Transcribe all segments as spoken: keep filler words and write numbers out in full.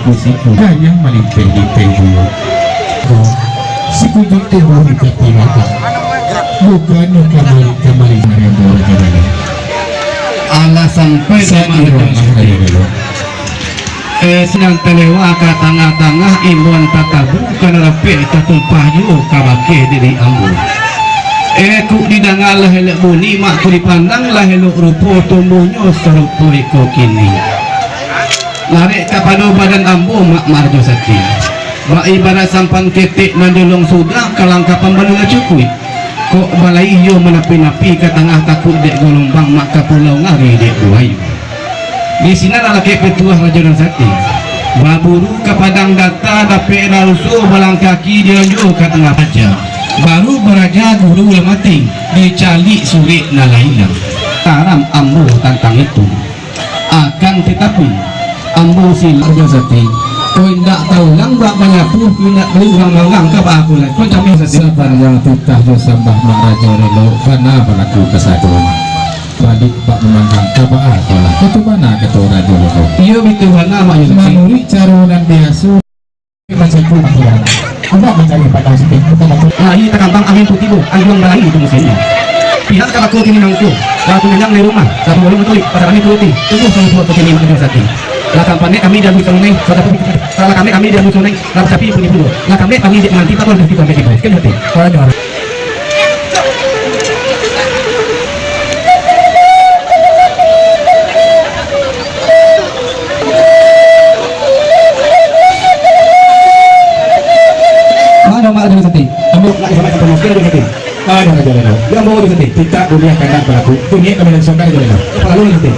Di situ gayah malinteh-linteh juo. Sakujua tubuah di tapi batang. Bukannyo kamari-kamari marebo rajo dulu. Alah sampai di Sampai rumah rumah rajo dulu. Eh, sinan talewa ka tangah-tangah, imbauan tatabu ka nan rapek, tatumpah juo ka bakeh diri ambo. Eh, kok didanga lah elok bunyi, mak kok dipandang lah elok rupo, tumbuahnyo sarupo iko kini. Larek kapado badan ambo, Mak Marajo Sati. Bak ibaraik sampan ketek nan jolong sudah, kalangkapan bana lah cukuik. Kok balayi iyo manapi-napi ka tangah, takuik dek galombang, mak ka pulau ngari dek buayo. Di sinan lah lakek patuah Rajo nan Sati. Baburu ka padang data, dapek lah ruso, balang kaki dianjua ka tangah paja. Baru baraja guru lah mati, dicaliak surek nan lah ilang. Taram ambo tantang itu. Akan tatapi, ambo si Rajo Sati, kok indak taulang bak manyapu, kok indak bali urang-urang ka baa ko lai, kok kami Sati. Sapanjang titah jo sambah Mak Rajo Relo, bana balaku kasado. Baliak bak mamandang ka baa ko lah, kok tu bana kato Rajo Relo. Iyo, bitu bana, Mak Rajo Sati. Manuruik caro nan biaso, Mancari pangkuran. Indak mancari pandang sipik, bukan mancari. Lai takambang angin tu tibo, anjuang balayi tu musimnyo. Pihak ka bako kini nangko, lah tu nanyang lai rumah, lah tu ulun matulik, pasa kami turuti, tunggu tunggu tuo kini Mak Rajo Sati. Lah kampanek kami di Abu Sungai, lah kampanek kami di Abu Sungai, lah bacapi punyo pulo. Lah kampanek kami di manti, patol di situ kampanek tibo. Sekian hati. Banyak. Mano Mak Rajo Sati? Ambo nak disambah ka Rajo Sati. Mano Rajo Relo? Yo ambo Rajo Sati. Pitak dunia kandak balaku. Dunia kami nan sokan Rajo Relo. Kepala lu Rajo Sati.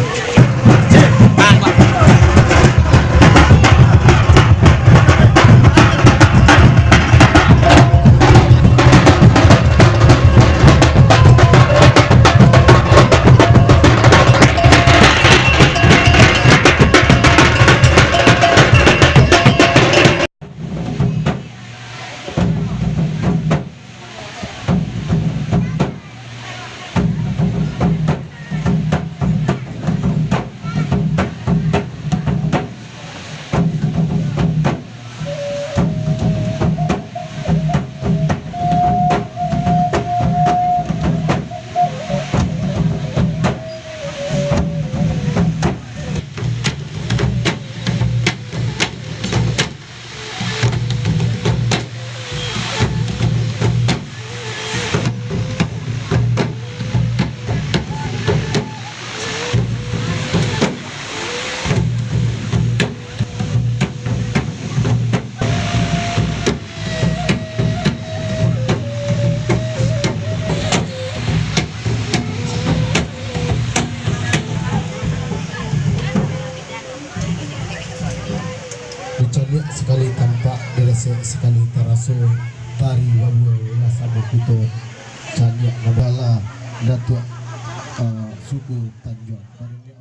Dicaliak sakali tampak, dirasek sakali taraso, tari babuai lah samo kito, caliak nabala Datuak, eh, suku Tanjuang.